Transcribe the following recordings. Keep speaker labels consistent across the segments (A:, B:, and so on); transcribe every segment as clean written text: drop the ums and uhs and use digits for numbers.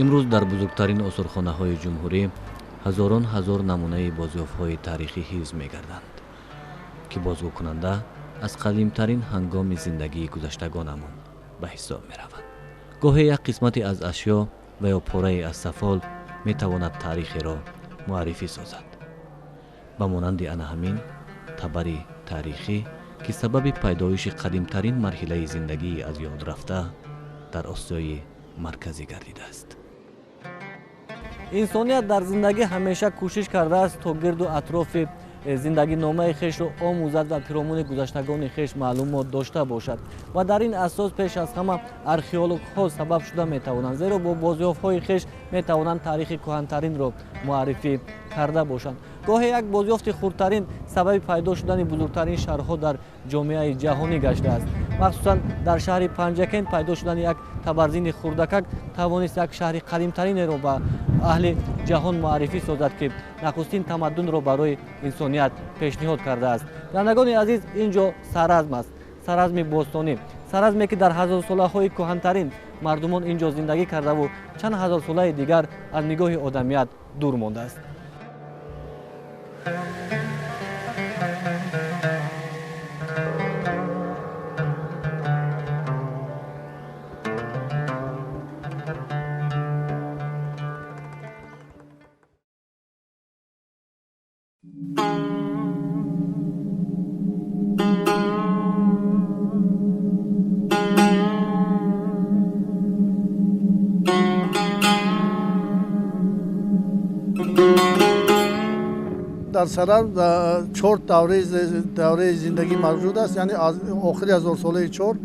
A: Имрӯз дар бузургтарин осорхонаҳои ҷумҳурӣ ҳазорон ҳазор намунаи бозёфтҳои таърихӣ ҳифз мегарданд, ки бозгӯкунанда аз қадимтарин ҳангоми зиндагии гузаштагонамон ба ҳисоб меравад. Гоҳе як қисмате аз ашё ва ё порае аз сафол метавонад таърихеро муаррифӣ созад, ба монанди ана ҳамин табари таърихӣ, ки сабаби пайдоиши қадимтарин марҳилаи зиндагии аз ёд рафта дар Осиёи Марказӣ гардидааст. Инсоният дар зиндагӣ ҳамеша кӯшиш кардааст, то гирду атрофи зиндагиномаи хешро омӯзад ва пиромуни гузаштагони хеш маълумот дошта бошад. Ва дар ин асос пеш аз ҳама археологҳо сабаб шуда метавонанд, зеро бо бозёфтҳои хеш метавонанд таърихи кӯҳантаринро муаррифӣ карда бошанд. Гоҳе як бозёфти хурдтарин сабаби пайдо шудани бузургтарин шаҳрҳо дар ҷомеаи ҷаҳонӣ гаштааст. Махсусан дар шаҳри Панҷакент пайдо шудани як табарзини хурдакак тавонист як шаҳри қадимтаринеро ба аҳли ҷаҳон муаррифӣ созад, ки нахустин тамаддунро барои инсоният пешниҳод кардааст. Бинандагони азиз, ин ҷо Саразм аст, Саразми бостонӣ, Саразме ки дар ҳазорсолаҳои кӯҳантарин мардумон ин ҷо зиндагӣ кардаву чанд ҳазорсолаи дигар аз нигоҳи одамият дур мондааст.
B: Дар Саразм чор давраи зиндагӣ мавҷуд аст, яъне аз охири ҳазорсолаи чор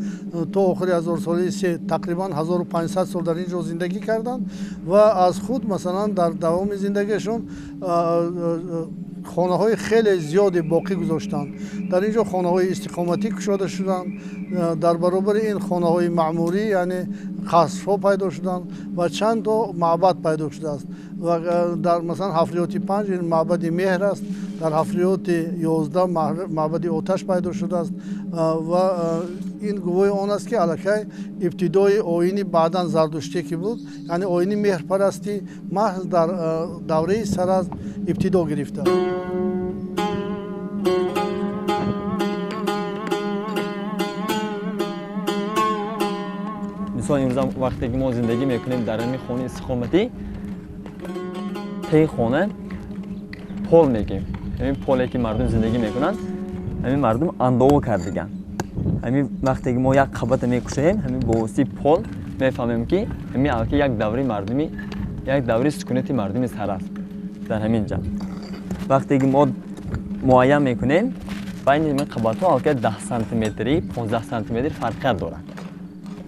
B: то охири ҳазорсолаи се тақрибан 1500 сол дар ин ҷо зиндагӣ карданд ва аз худ масалан дар давоми зиндагиашон хонаҳои хеле зиёде боқӣ гузоштанд. Дар ин ҷо хонаҳои истиқоматӣ кушода шуданд, дар баробари ин хонаҳои маъмурӣ, яъне қасрҳо пайдо шуданд ва чанд то маъбад пайдо шудааст. Ва дар масалан ҳафриёти 5 ин маъбади меҳр аст, дар ҳафриёти 11 маъбади оташ пайдо шудааст ва ин гувоҳи он аст, ки аллакай ибтидои оини баъдан зардуштӣ ки буд, яъне оини меҳрпарастӣ маҳз дар давраи Саразм ибтидо гирифтааст.
C: Мисол, имрӯз вақте ки мо зиндагӣ мекунем дар ҳамин хонаи истиқоматӣ, таи хона пол мегем. Ҳамин поле ки мардум зиндагӣ мекунанд, ҳамин мардум андово кардиганд. Ҳамин вақте ки мо як қабата мекушоем, ҳамин бо воситаи пол мефаҳмем, ки ҳамин аллакай як давраи мардумӣ, як давраи сукунати мардуми Саразм дар ҳамин ҷа. Вақте ки мо муайян мекунем, байни ҳамин қабатҳо аллакай 10 сантиметри, 15 сантиметр фарқият дорад.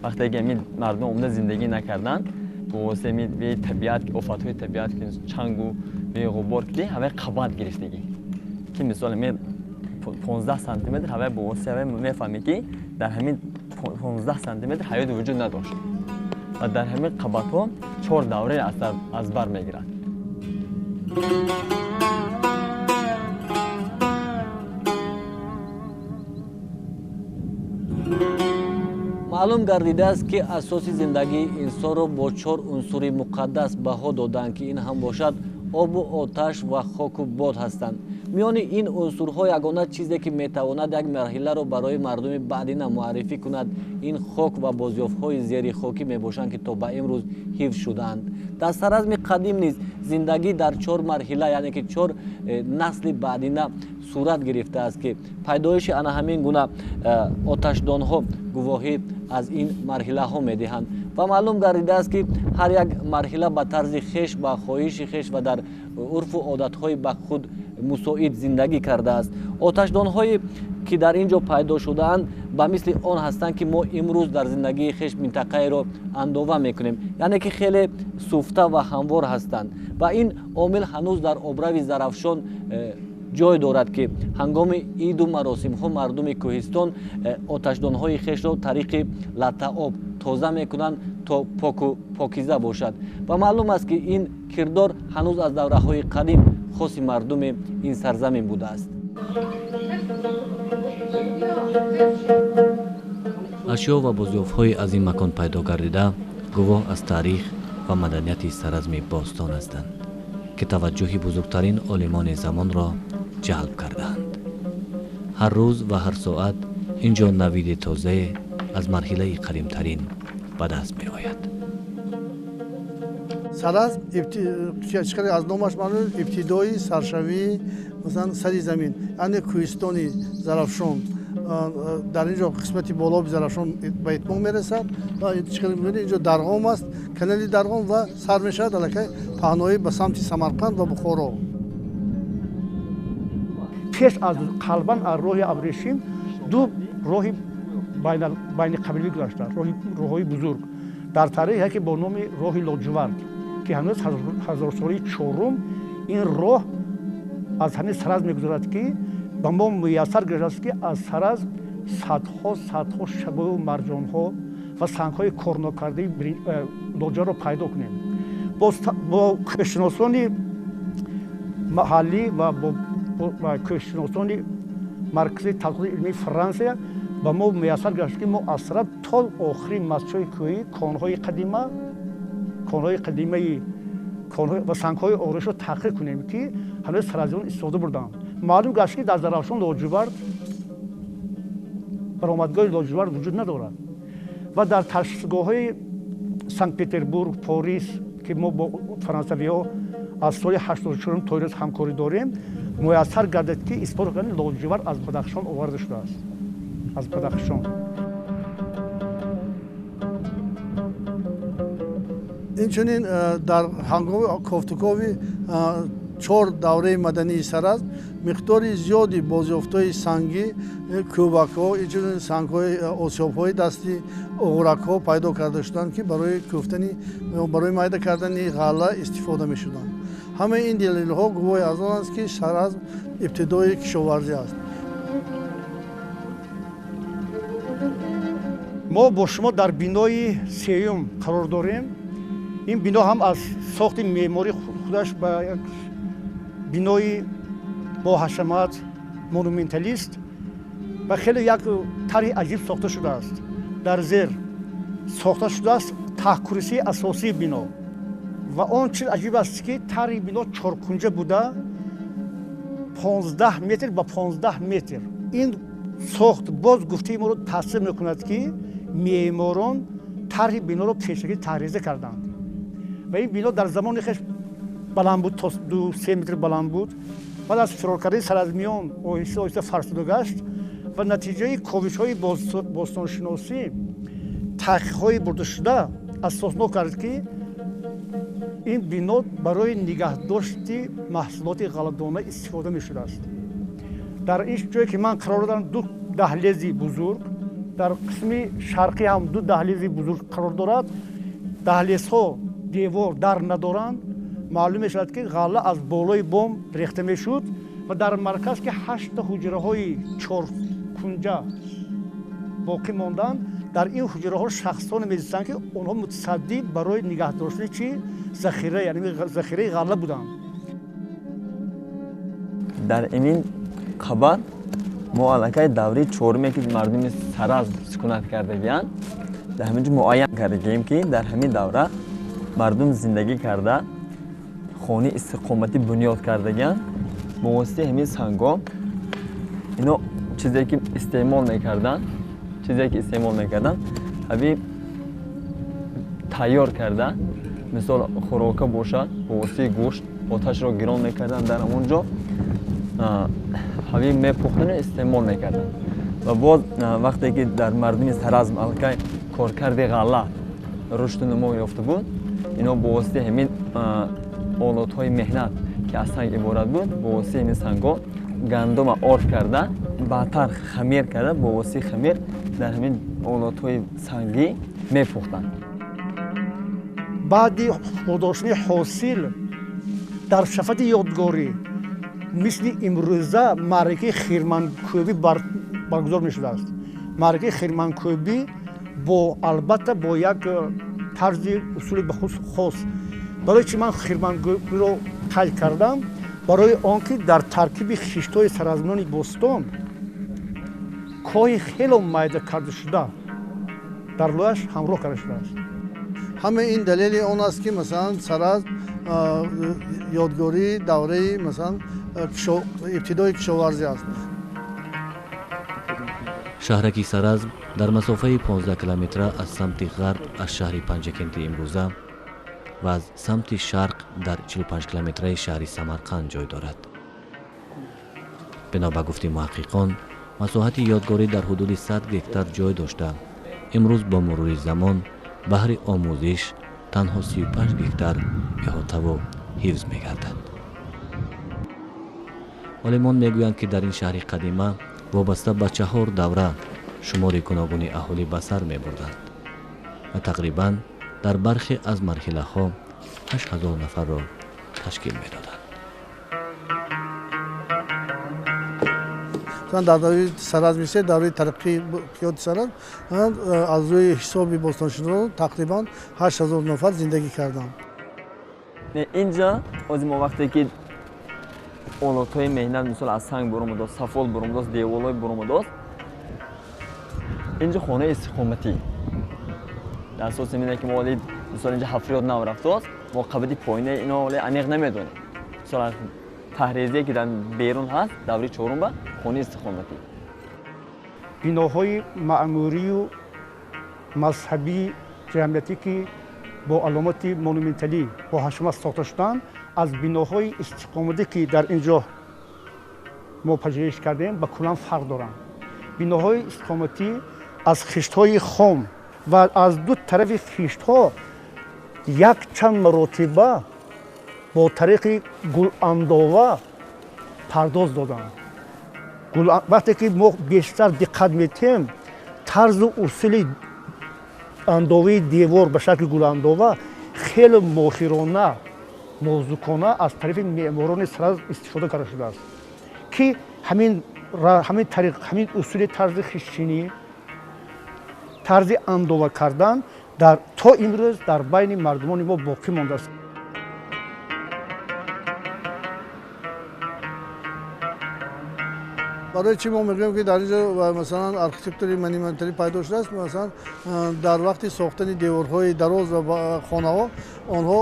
C: Вақте ки ҳамин мардум омада зиндагӣ накарданд, бо воситаи табиат, офатҳои табиат, ки чангу ғубор ки ҳамаи қабат гирифтагӣ, ки мисол ҳамин 15 сантиметр ҳамаи бо воситаи ҳамаи мефаҳмӣ, ки дар ҳамин 15 сантиметр ҳаёт вуҷуд надошт ва дар ҳамин қабатҳо чор давраи аз бар мегирад.
A: Маълум гардидааст, ки асоси зиндагии инсонро бо чор унсури муқаддас баҳо доданд, ки ин ҳам бошад обу оташ ва хоку бод ҳастанд. Миёни ин унсурҳо ягона чизе ки метавонад як марҳиларо барои мардуми баъдина муаррифӣ кунад, ин хок ва бозёфтҳои зери хокӣ мебошанд, ки то ба имрӯз ҳифз шудаанд. Дар Саразми қадим низ зиндагӣ дар чор марҳила, яъне ки чор насли баъдина сурат гирифтааст, ки пайдоиши ана ҳамин гуна оташдонҳо гувоҳӣ аз ин марҳилаҳо медиҳанд. Ва маълум гардидааст, ки ҳар як марҳила ба тарзи хеш, ба хоҳиши хеш ва дар урфу одатҳои ба худ мусоид зиндагӣ кардааст. Оташдонҳое ки дар ин ҷо пайдо шудаанд, ба мисли он ҳастанд, ки мо имрӯз дар зиндагии хеш минтақаеро андова мекунем, яъне ки хеле суфта ва ҳамвор ҳастанд. Ва ин омил ҳанӯз дар обрави Зарафшон ҷой дорад, ки ҳангоми иду маросимҳо мардуми кӯҳистон оташдонҳои хешро тариқи латтаоб тоза мекунанд, то поку покиза бошад. Ва маълум аст, ки ин кирдор ҳанӯз аз давраҳои қадим хоси мардуми ин сарзамин будааст. Ашё ва бозёфтҳои аз ин макон пайдо гардида гувоҳ аз таърих ва маданияти Саразми бостон ҳастанд, ки таваҷҷӯҳи бузургтарин олимони замонро ҷалб кардаанд. Ҳар рӯз ва ҳар соат ин ҷо навиди тозае аз марҳилаи қадимтарин ба даст меояд.
B: Саразм аз номаш маълум, ибтидои саршавии масалан сари замин, яъне кӯҳистони Зарафшон. Дар ин ҷо қисмати болоби Зарафшон ба итмом мерасад ва ин ҷо Дарғом аст, канали Дарғом, ва сар мешавад аллакай паҳноӣ ба самти Самарқанд ва Бухоро.
D: Пеш аз қалбан аз роҳи Абрешим ду роҳи байниқабилавӣ гузаштааст, роҳҳои бузург. Дар таърих яке бо номи роҳи Лоҷувард, ки ҳанӯз ҳазорсолаи чорум ин роҳ аз ҳамин Саразм мегузарад, ки ба мо муяссар гаштааст, ки аз Саразм садҳо садҳо шабою марҷонҳо ва сангҳои корнокардаи лоҷаро пайдо кунем. Бо кӯҳшиносони маҳаллӣ ва бо кӯҳшиносони маркази тадқиқоти илмии Франсия ба мо муяссар гашт, ки мо аз Саразм то охири масҷидҳои кӯҳӣ конҳои қадима, конҳои қадимаи ва сангҳои ороишро таҳқиқ кунем, ки ҳанӯз саразмиён истифода бурданд. Маълум гашт, ки дар Зарафшон лоҷувард, баромадгоҳи лоҷувард вуҷуд надорад ва дар ташхисгоҳҳои Санкт-Петербург, Порис, ки мо бо франсавиҳо аз соли 84 то имрӯз ҳамкорӣ дорем, муяссар гардид, ки исбот кардани лоҷувард аз Бадахшон оварда шудааст, аз Бадахшон.
B: Инчунин дар ҳангоми кофтукови чор давраи мадании Саразм миқдори зиёди бозёфтҳои сангӣ, кӯбакҳо, инчунин сангҳои осиёбҳои дастӣ, оғуракҳо пайдо карда шуданд, ки барои кӯфтани, барои майда кардани ғалла истифода мешуданд. Ҳамаи ин далелҳо гувоҳи аз он аст, ки Саразм ибтидои кишоварзӣ аст.
D: Мо бо шумо дар бинои сеюм қарор дорем. Ин бино ҳам аз сохти меъмории худаш ба як бинои боҳашамат, монументалист ва хеле як тарҳи аҷиб сохта шудааст. Дар зер сохта шудааст таҳкурсии асосии бино ва он чиз аҷиб аст, ки тарҳи бино чоркунҷа буда, 15 метр ба 15 метр. Ин сохт боз гуфтаи моро тасдиқ мекунад, ки меъморон тарҳи биноро пешакӣ таҳриза карданд ва ин бино дар замони хеш баланд буд, то 2-3 метр баланд буд. Баъд аз фирор кардани саразмиён оҳиста оҳиста фарсуда гашт ва натиҷаи ковишҳои бостоншиносӣ, таҳқиқҳои бурдашуда асоснок кард, ки ин бино барои нигаҳдошти маҳсулоти ғалладона истифода мешудааст. Дар ин ҷое ки ман қарор дорам, ду даҳлези бузург, дар қисми шарқӣ ҳам ду даҳлези бузург қарор дорад. Даҳлезҳо девор дар надоранд. Маълум мешавад, ки ғалла аз болои бом рехта мешуд ва дар марказ, ки 8 ҳуҷраҳои чоркунҷа боқӣ монданд, дар ин ҳуҷраҳо шахсоне мезистанд, ки онҳо мутасаддӣ барои нигаҳ доштани чи захира, яъне захираи ғалла буданд.
C: Дар ин қабат мо аллакай давраи чоруме, ки мардуми Саразм сукунат кардагиянд, дар ҳамин ҷо муайян кардагием, ки дар ҳамин давра мардум зиндагӣ карда, хонаи истиқоматӣ бунёд кардагиянд. Бо воситаи ҳамин сангҳо ино чизе ки истеъмол мекарданд, ҳамин тайёр карда, мисол хӯрока бошад, бо воситаи гӯшт оташро гирон мекарданд, дар ҳамон ҷо ҳамин мепухтану истеъмол мекарданд. Ва боз вақте ки дар мардуми Саразм аллакай коркарди ғалла рушду нумо ёфта буд, ино бо воситаи ҳамин олотҳои меҳнат, ки аз санг иборат буд, бо воситаи ҳамин сангҳо гандума орд карда, баъдтар хамир карда, бо воситаи хамир дар ҳамин олотҳои сангӣ мепухтанд.
D: Баъди худоштани ҳосил дар шафати ёдгорӣ мисли имрӯза маъракаи хирманкӯбӣ баргузор мешудааст. Маъракаи хирманкӯбӣ бо албатта бо як тарзи усули ба худ хос. Барои чи ман хирманкӯбиро қайд кардам? Барои он ки дар таркиби хиштҳои саразмиёни бостон коҳи хело майда карда шуда дар лояш ҳамроҳ карда шудааст.
B: Ҳама ин далели он аст, ки масалан Саразм ёдгории давраи масалан ибтидои кишоварзӣ аст.
A: Шаҳраки Саразм дар масофаи 15 километра аз самти ғарб аз шаҳри Панҷакенти имрӯза ва аз самти шарқ дар 45 километраи шаҳри Самарқанд ҷой дорад. Бино ба гуфти муҳаққиқон, масоҳати ёдгорӣ дар ҳудуди 100 гектар ҷой дошта, имрӯз бо мурури замон баҳри омӯзиш танҳо 35 гектар иҳотаву ҳифз мегардад. Олимон мегӯянд, ки дар ин шаҳри қадима вобаста ба 4 давра шумори гуногуни аҳолӣ ба сар мебурданд ва тақрибан дар бархе аз марҳилаҳо 8000 нафарро ташкил медоданд.
B: Дар давраи Саразми се, давраи тараққиёти Саразм, аз рӯи ҳисоби бостоншиносон тақрибан 8000 нафар зиндагӣ карданд.
C: Инҷа ози мо вақте ки олотҳои меҳнат, мисол аз санг буромадост, сафол буромадост, деволҳои буромадост, инҷа хонаи истиқоматӣ. Дар асоси мине ки мо оли мисол инҷа ҳафриёт нав рафтост, мо қабати поинаи ино оли аниқ намедонем. Мисол таҳрезие ки дар берун ҳаст, давраи чорум ба хонаи истиқоматӣ.
D: Биноҳои маъмурию мазҳабии ҷамъиятӣ, ки бо аломати монументалӣ бо ҳашмат сохта шуданд, аз биноҳои истиқоматӣ, ки дар ин ҷо мо пажӯҳиш кардем, ба куллан фарқ доранд. Биноҳои истиқоматӣ аз хиштҳои хом ва аз ду тарафи хиштҳо якчанд маротиба бо тариқи гуландова пардоз доданд. Вақте ки мо бештар диққат метиҳем, тарзу усули андоваи девор ба шакли гуландова хеле моҳирона, нозукона аз тарафи меъморони Саразм истифода карда шудааст, ки ҳамин тариқ, ҳамин усули тарзи хиштчинӣ, тарзи андова кардан то имрӯз дар байни мардумони мо боқӣ мондааст.
B: Барои чӣ мо мегӯем, ки дар инҷо масалан архитектури монументалӣ пайдо шудааст? Масалан дар вақти сохтани деворҳои дароз ва хонаҳо онҳо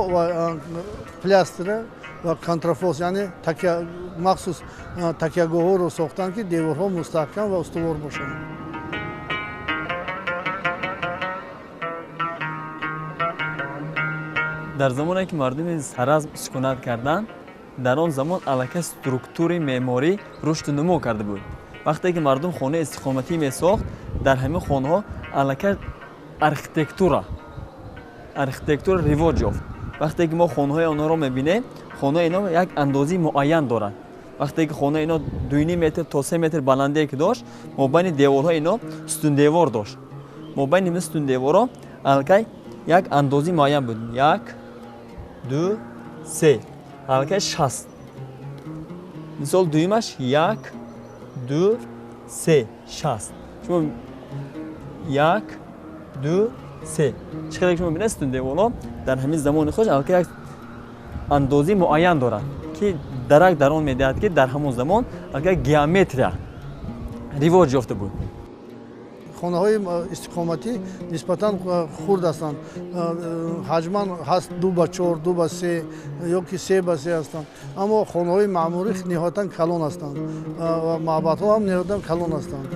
B: плястра ва контрафорс, яъне махсус такягоҳҳоро сохтанд, ки деворҳо мустаҳкам ва устувор бошанд.
C: Дар замоне ки мардуми Саразм сукунат карданд, дар он замон аллакай структураи меъморӣ рушду нумо карда буд. Вақте ки мардум хонаи истиқоматӣ месохт, дар ҳамин хонаҳо аллакай архитектура ривоҷ ёфт. Вақте ки мо хонаҳои онҳоро мебинем, хонаи инҳо як андозаи муайян дорад. Вақте ки хонаи инҳо 2,5 метр то 3 метр баландие ки дошт, мобайни деворҳои инҳо сутундевор дошт. Мобайни ин сутундеворҳо аллакай як андозаи муайян буд. 1, 2, 3, аллакай 60. Мисол дуюмаш 1, 2, 3, 60. Шумо 1, 2, 3. Чӣ қадар шумо бинед, сутундеворҳо дар ҳамин замони худ аллакай як андозаи муайян дорад, ки дарак дар он медиҳад, ки дар ҳамон замон аллакай геометрия ривоҷ ёфта буд.
B: Хонаҳои истиқоматӣ нисбатан хурд ҳастанд. Ҳаҷман ҳаст 2 ба 4, 2 ба 3 ё ки 3 ба 3 ҳастанд. Аммо хонаҳои маъмурӣ ниҳоятан калон ҳастанд ва маъбадҳо ҳам ниҳоятан калон ҳастанд.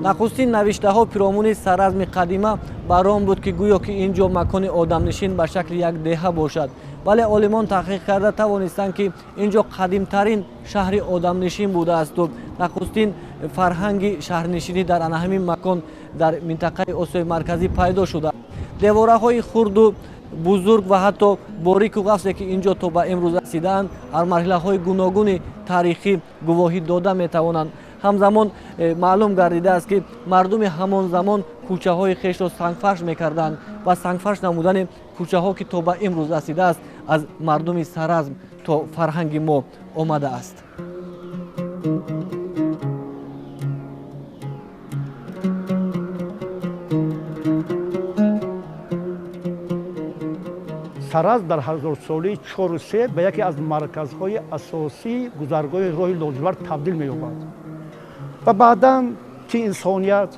A: Нахустин навиштаҳо пиромуни Саразми қадима бар он буд, ки гӯё ки ин ҷо макони одамнишин ба шакли як деҳа бошад. Вале олимон таҳқиқ карда тавонистанд, ки ин ҷо қадимтарин шаҳри одамнишин будаасту нахустин фарҳанги шаҳрнишинӣ дар ана ҳамин макон дар минтақаи Осиёи Марказӣ пайдо шуда. Девораҳои хурду бузург ва ҳатто борику ғафсе, ки ин ҷо то ба имрӯз расидаанд, ҳар марҳилаҳои гуногуни таърихӣ гувоҳӣ дода метавонанд. Ҳамзамон маълум гардидааст, ки мардуми ҳамон замон кӯчаҳои хешро сангфарш мекарданд ва сангфарш намудани кӯчаҳо, ки то ба имрӯз расидааст, аз мардуми Саразм то фарҳанги мо омадааст.
D: Саразм дар ҳазорсолаи 4 ва 3 ба яке аз марказҳои асосии гузаргоҳи роҳи лоҷвард табдил меёбад. Ва баъдан ки инсоният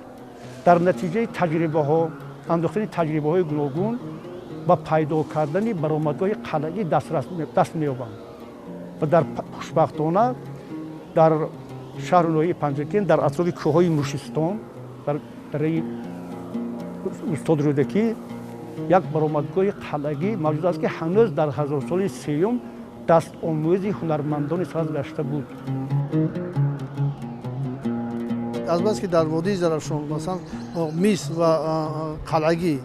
D: дар натиҷаи таҷрибаҳо, андохтани таҷрибаҳои гуногун ба пайдо кардани баромадгоҳи қалъагӣ даст меёбанд. Ва дар хушбахтона дар шаҳру ноҳияи Панҷакент, дар атрофи кӯҳҳои Мушистон, дар дараи Устод Рӯдакӣ як баромадгоҳи қалъагӣ мавҷуд аст, ки ҳанӯз дар ҳазорсоли сеюм дастомӯзи ҳунармандони сараз гашта буд.
B: Азбаски дар водии Зарафшон масалан мис ва қалъагӣ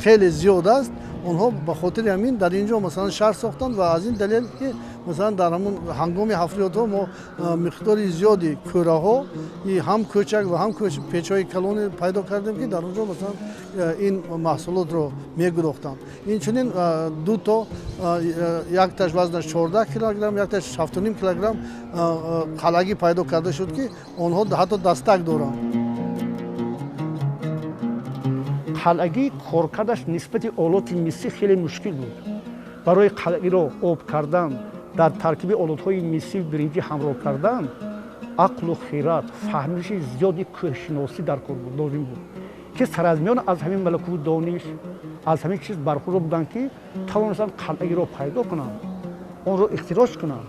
B: хеле зиёд аст, онҳо ба хотири ҳамин дар ин ҷо масалан шаҳр сохтанд ва аз ин далел ки масалан дар ҳамун ҳангоми ҳафриётҳо мо миқдори зиёди кӯраҳо ҳам кӯчак ва ҳам печҳои калоне пайдо кардем, ки дар он ҷо масалан ин маҳсулотро мегудохтанд. Инчунин ду то, якташ вазнаш 14 килограмм, якташ 7,5 килограмм қалъагӣ пайдо карда шуд, ки онҳо ҳатто дастак доранд.
D: Қалъагӣ коркардаш нисбати олоти мисӣ хеле мушкил буд. Барои қалъагиро об кардан, дар таркиби олотҳои мисӣ биринҷӣ ҳамроҳ кардан, ақлу хират, фаҳмиши зиёди кӯҳшиносӣ дар кор буд, лозим буд, ки саразмиён аз ҳамин малакуву дониш, аз ҳамин чиз бархурдор буданд, ки тавонистанд қалъагиро пайдо кунанд, онро ихтироҷ кунанд,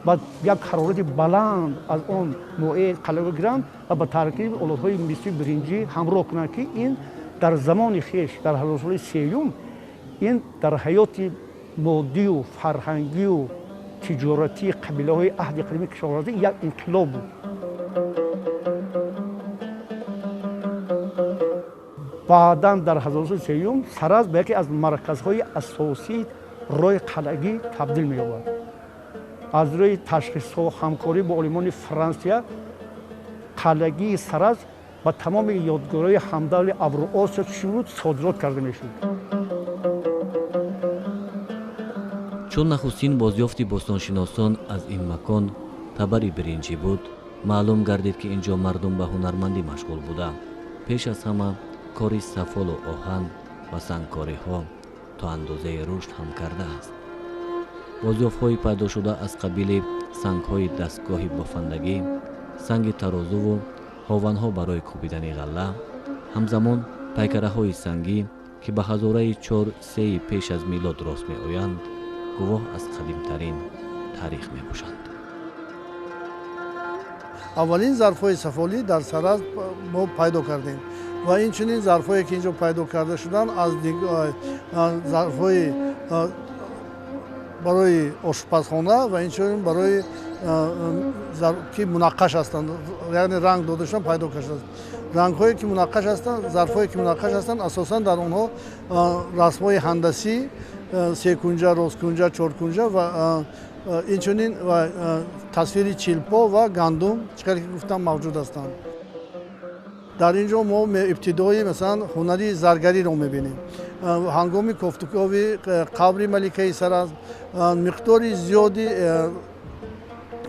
D: ба як ҳарорати баланд аз он моеъ қалъагиро гиранд ва ба таркиби олотҳои мисӣ биринҷӣ ҳамроҳ кунанд, ки ин дар замони хеш, дар ҳазорсолаи сеюм, ин дар ҳаёти моддию фарҳангию тиҷоратии қабилаҳои аҳди қадими кишоварзӣ як инқилоб буд. Баъдан дар ҳазорсолаи сеюм Саразд ба яке аз марказҳои асосии роҳи қалъагӣ табдил меёбад. Аз рӯи ташхисҳо, ҳамкорӣ бо олимони Франсия, қалъагии Саразд ба тамоми ёдгориҳои ҳамдавли Авруосиё чӣ буд содирот карда мешуд.
A: Чун нахустин бозёфти бостоншиносон аз ин макон табари биринҷӣ буд, маълум гардид, ки ин ҷо мардум ба ҳунармандӣ машғул буда, пеш аз ҳама кори сафолу оҳан ва сангкориҳо то андозаи рушд ҳам кардааст. Бозёфтҳои пайдошуда аз қабили сангҳои дастгоҳи бофандагӣ, санги тарозуву ҳованҳо барои кӯбидани ғалла, ҳамзамон пайкараҳои сангӣ, ки ба ҳазораи 4-3 пеш аз милод рост меоянд, гувоҳ аз қадимтарин таърих мебошанд.
B: Аввалин зарфҳои сафолӣ дар Саразд мо пайдо кардем ва инчунин зарфҳое ки инҷо пайдо карда шуданд аз зарфҳои барои ошпазхона ва инчунин барои ки мунаққаш ҳастанд, яъне ранг дода шудан пайдо карда. Рангҳое ки мунаққаш ҳастанд, зарфҳое ки мунаққаш ҳастанд, асосан дар онҳо расмҳои ҳандасӣ, секунҷа, росткунҷа, чоркунҷа ва инчунин тасвири чилпо ва гандум, чӣ қадр ки гуфтам, мавҷуд ҳастанд. Дар ин ҷо мо ибтидои масалан ҳунари заргариро мебинем. Ҳангоми кофтукови қабри маликаи Саразд миқдори зиёди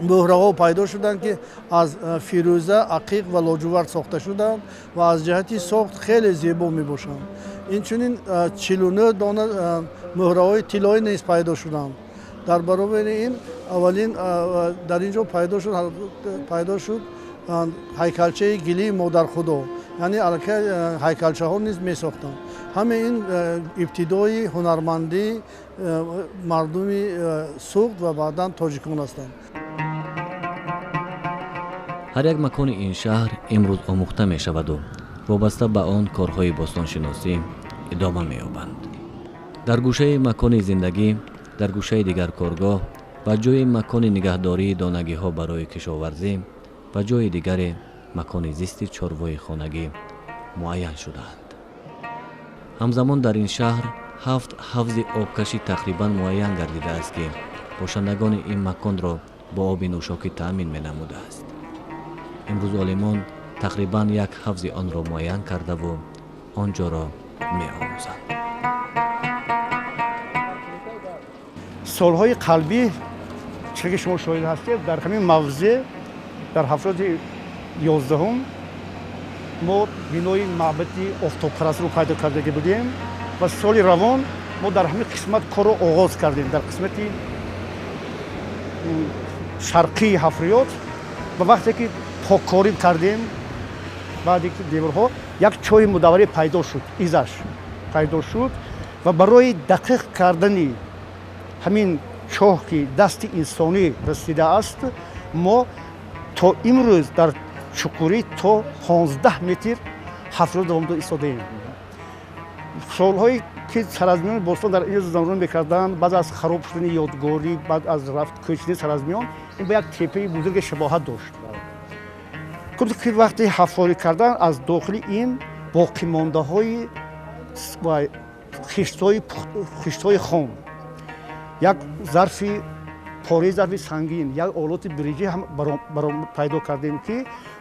B: мӯҳраҳо пайдо шуданд, ки аз фирӯза, ақиқ ва лоҷувард сохта шуданд ва аз ҷиҳати сохт хеле зебо мебошанд. Инчунин 49 дона мӯҳраҳои тиллоӣ низ пайдо шуданд. Дар баробари ин аввалин дар ин ҷо пайдо шуд ҳайкалчаи гилии модархудо, яъне аллакай ҳайкалчаҳо низ месохтанд. Ҳамаи ин ибтидои ҳунармандии мардуми Суғд ва баъдан тоҷикон ҳастанд.
A: Ҳар як макони ин шаҳр имрӯз омӯхта мешаваду вобаста ба он корҳои бостоншиносӣ идома меёбанд. Дар гӯшаи макони зиндагӣ, дар гӯшаи дигар коргоҳ ва ҷои макони нигаҳдории донагиҳо барои кишоварзӣ ва ҷои дигаре макони зисти чорвои хонагӣ муайян шудаанд. Ҳамзамон дар ин шаҳр 7 ҳавзи обкашӣ тақрибан муайян гардидааст, ки бошандагони ин маконро бо оби нӯшокӣ таъмин менамудааст. Имрӯз олимон тақрибан як ҳавзи онро муайян кардаву он ҷоро меомӯзанд.
D: Солҳои қалбӣ, чӣ ки шумо шоҳид ҳастед, дар ҳамин мавзеъ дар 711 мо бинои маъбади офтобпарастро пайдо кардагӣ будем ва соли равон мо дар ҳамин қисмат корро оғоз кардем, дар қисмати шарқии ҳафриёт. Ва вақте ки Поккорӣ кардем, баъди ки деворҳо як чоҳи мудавварӣ пайдо шуд, изаш пайдо шуд ва барои дақиқ кардани ҳамин чоҳ, ки дасти инсонӣ расидааст, мо то имрӯз дар чуқурӣ то 15 метр ҳафриро давом дода истодаем. Солҳое ки саразмиёни бостон дар ин замон мекарданд, баъд аз хароб шудани ёдгорӣ, баъд аз рафт кӯчидани саразмиён, ин ба як теппаи бузурге шабоҳат дошт. Ки вақте ҳафорӣ кардан, аз дохили ин боқимондаҳои хиштҳои хом, як зарфи пораи зарфи сангин, як олоти биринҷӣ ҳам пайдо кардем, ки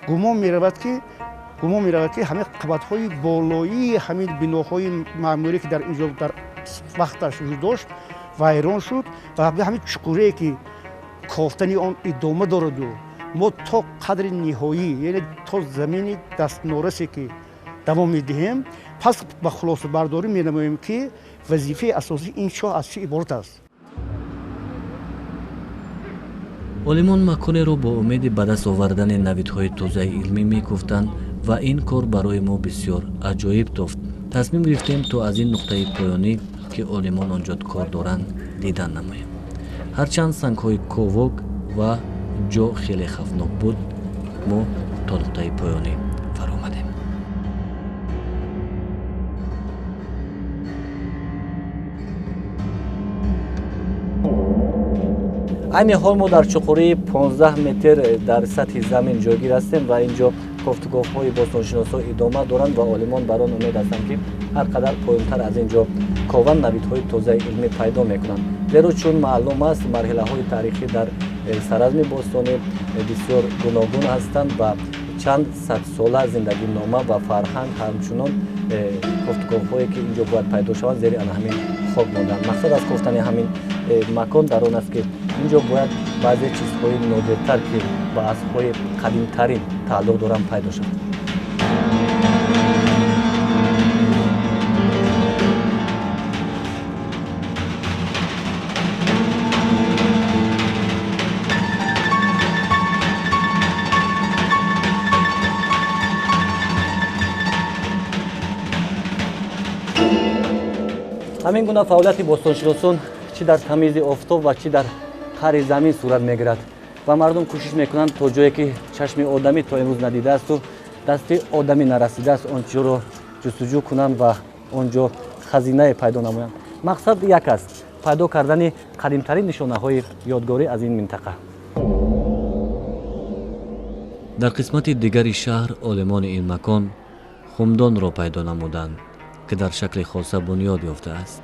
D: гумон меравад, ки ҳамин қабатҳои болоии ҳамин биноҳои маъмурӣ, ки дар ин ҷо дар вақташ вуҷуд дошт, вайрон шуд ва ҳамин чуқурие, ки кофтани он идома дораду мо то қадри ниҳоӣ, яъне то замини дастнорасе, ки давом медиҳем, пас ба хулосабардорӣ менамоем, ки вазифаи асосии ин чоҳ аз чӣ иборат аст.
A: Олимон маконеро бо умеди ба даст овардани навидҳои тозаи илмӣ мекуфтанд ва ин кор барои мо бисёр аҷоиб тофт. Тасмим гирифтем, то аз ин нуқтаи поёнӣ, ки олимон он ҷо кор доранд, дидан намоем. Ҳарчанд сангҳои ковок ва ҷо хеле хавфнок буд, мо то нуқтаи поёнӣ фаромадем. Айни ҳол мо дар чуқурии 15 метр дар сатҳи замин ҷойгир ҳастем ва ин ҷо кофтуковҳои бостоншиносҳо идома доранд ва олимон бар он умед ҳастанд, ки ҳар қадар поёнтар аз ин ҷо кованд, навидҳои тозаи илмӣ пайдо мекунанд. Зеро чун маълум аст, марҳилаҳои таърихӣ дар саразми бостонӣ бисёр гуногун ҳастанд ва чанд садсола зиндагинома ва фарҳанг ҳамчунон кофтуковҳое, ки ин ҷо бояд пайдо шаванд, зери ана ҳамин хок монданд. Мақсад аз кофтани ҳамин макон дар он аст, ки ин ҷо бояд баъзе чизҳои нодиртар, ки ба асрҳои қадимтарин тааллуқ доранд, пайдо шаванд. Ҳамин гуна фаъолияти бостоншиносон чӣ дар тамизи офтоб ва чӣ дар қари замин сурат мегирад ва мардум кӯшиш мекунанд, то ҷое ки чашми одамӣ то имрӯз надидаасту дасти одамӣ нарасидааст, он ҷоро ҷустуҷӯ кунанд ва он ҷо хазинае пайдо намоянд. Мақсад як аст: пайдо кардани қадимтарин нишонаҳои ёдгорӣ аз ин минтақа. Дар қисмати дигари шаҳр олимони ин макон хумдонро пайдо намуданд, ки дар шакли хоса бунёд ёфтааст.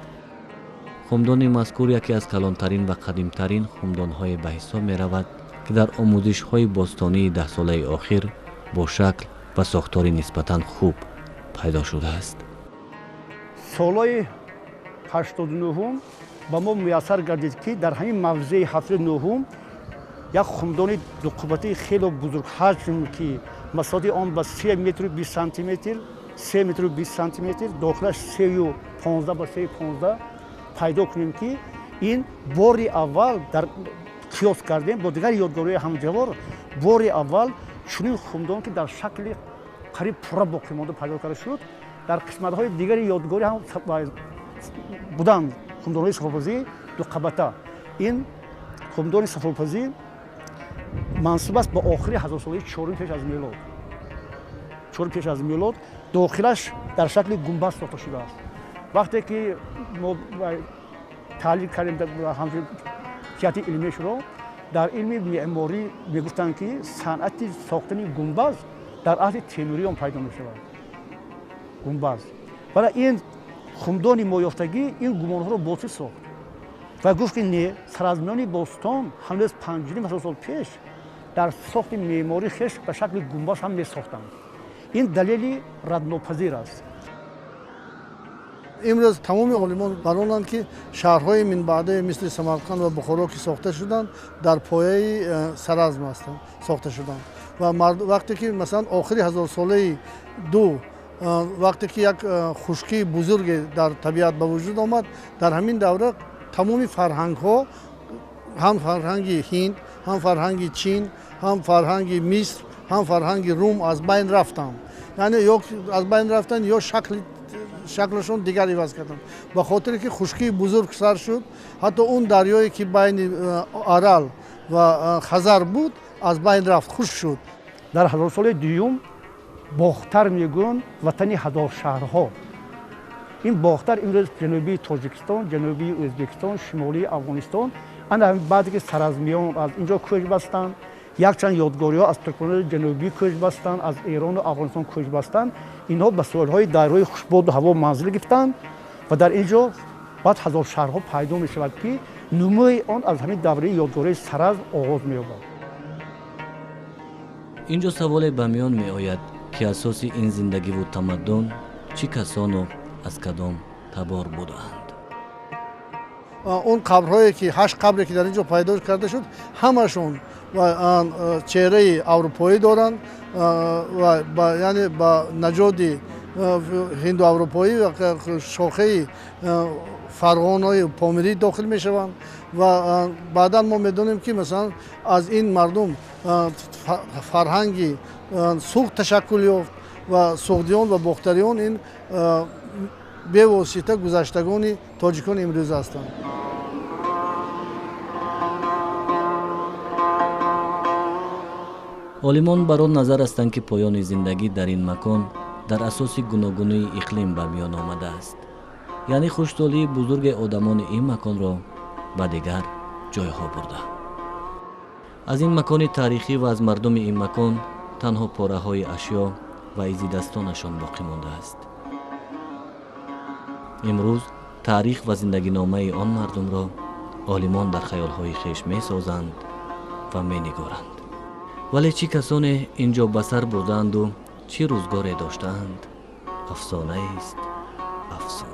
A: Хумдони мазкур яке аз калонтарин ва қадимтарин хумдонҳое ба ҳисоб меравад, ки дар омӯзишҳои бостонии даҳсолаи охир бо шакл ва сохтори нисбатан хуб пайдо шудааст.
D: Солҳои 89 ба мо муяссар гардид, ки дар ҳамин мавзеи 79 як хумдони дуқабатаи хело бузургҳаҷм, ки масоҳати он ба 3 метру 20 сантиметр, 3 метру 20 сантиметр, дохилаш 3,15 ба 3,15 пайдо кунем, ки ин бори аввал дар қиёс кардем бо дигар ёдгориҳои ҳамҷавор, бори аввал чунин хумдон, ки дар шакли қариб пурра боқӣ монда пайдо карда шуд. Дар қисматҳои дигари ёдгорӣ ҳам буданд хумдонҳои сафолпазӣ дуқабата. Ин хумдони сафолпазӣ мансуб аст ба охири ҳазорсолаи чорум пеш аз мелод. Чорум пеш аз мелод дохилаш дар шакли гумбаз сохта шудааст. Вақте ки мо таҳлил кардем ҳамчун ҷиҳати илмиашро, дар илми меъморӣ мегуфтанд, ки санъати сохтани гумбаз дар аҳди темуриён пайдо мешавад. Гумбаз. Вале ин хумдони моёфтагӣ ин гумонҳоро ботил сохт ва гуфт, ки не, саразмиёни бостон ҳанӯз 5,5 ҳазор сол пеш дар сохти меъмории хеш ба шакли гумбаз ҳам месохтанд. Ин далели раднопазир аст.
B: Имрӯз тамоми олимон бар онанд, ки шаҳрҳои минбаъдае мисли Самарқанд ва Бухоро, ки сохта шуданд, дар пояи саразм ҳастанд сохта шуданд. Ва вақте ки масалан охири ҳазорсолаи ду, вақте ки як хушкии бузурге дар табиат ба вуҷуд омад, дар ҳамин давра тамоми фарҳангҳо, ҳам фарҳанги Ҳинд, ҳам фарҳанги Чин, ҳам фарҳанги Миср, ҳам фарҳанги Рум аз байн рафтанд. Яъне ё аз байн рафтанд, ё шаклашон дигар иваз карданд. Ба хотире ки хушкии бузург сар шуд, ҳатто он дарёе ки байни Арал ва Хазар буд, аз байн рафт, хушк шуд.
D: Дар ҳазорсолаи дуюм Бохтар мегӯянд ватани ҳазор шаҳрҳо. Ин Бохтар имрӯз ҷанубии Тоҷикистон, ҷанубии Ӯзбекистон, шимолии Афғонистон. Ана баъде ки саразмиён аз инҷо кӯч бастанд, якчанд ёдгориҳо аз туркманони ҷанубӣ кӯч бастанд, аз Эрону Афғонистон кӯч бастанд. Инҳо ба соҳилҳои дарёи хушбоду ҳаво манзил гирифтанд ва дар ин ҷо баъд ҳазор шаҳрҳо пайдо мешавад, ки нумӯи он аз ҳамин давраи ёдгории Саразм оғоз меёбад.
A: Ин ҷо саволе ба миён меояд, ки асоси ин зиндагиву тамаддун чӣ касону аз кадом табор будаанд.
B: Он қабрҳое ки 8 қабре ки дар ин ҷо пайдо карда шуд, ҳамашон чеҳраи аврупоӣ доранд ва яъне ба наҷоди ҳиндуаврупоӣ ва шохаи фарғонаи помирӣ дохил мешаванд. Ва баъдан мо медонем, ки масалан аз ин мардум фарҳанги суғд ташаккул ёфт ва суғдиён ва бохтариён ин бевосита гузаштагони тоҷикон имрӯз ҳастанд.
A: Олимон бар он назар ҳастанд, ки поёни зиндагӣ дар ин макон дар асоси гуногунии иқлим ба миён омадааст. Яъне хушсолии бузурги одамони ин маконро ба дигар ҷойҳо бурда. Аз ин макони таърихӣ ва аз мардуми ин макон танҳо пораҳои ашё ва изи дастонашон боқӣ мондааст. Имрӯз таърих ва зиндагиномаи он мардумро олимон дар хаёлҳои хеш месозанд ва менигоранд. Вале чӣ касоне ин ҷо ба сар бурдаанду чӣ рӯзгоре доштаанд, афсонаест, афсона.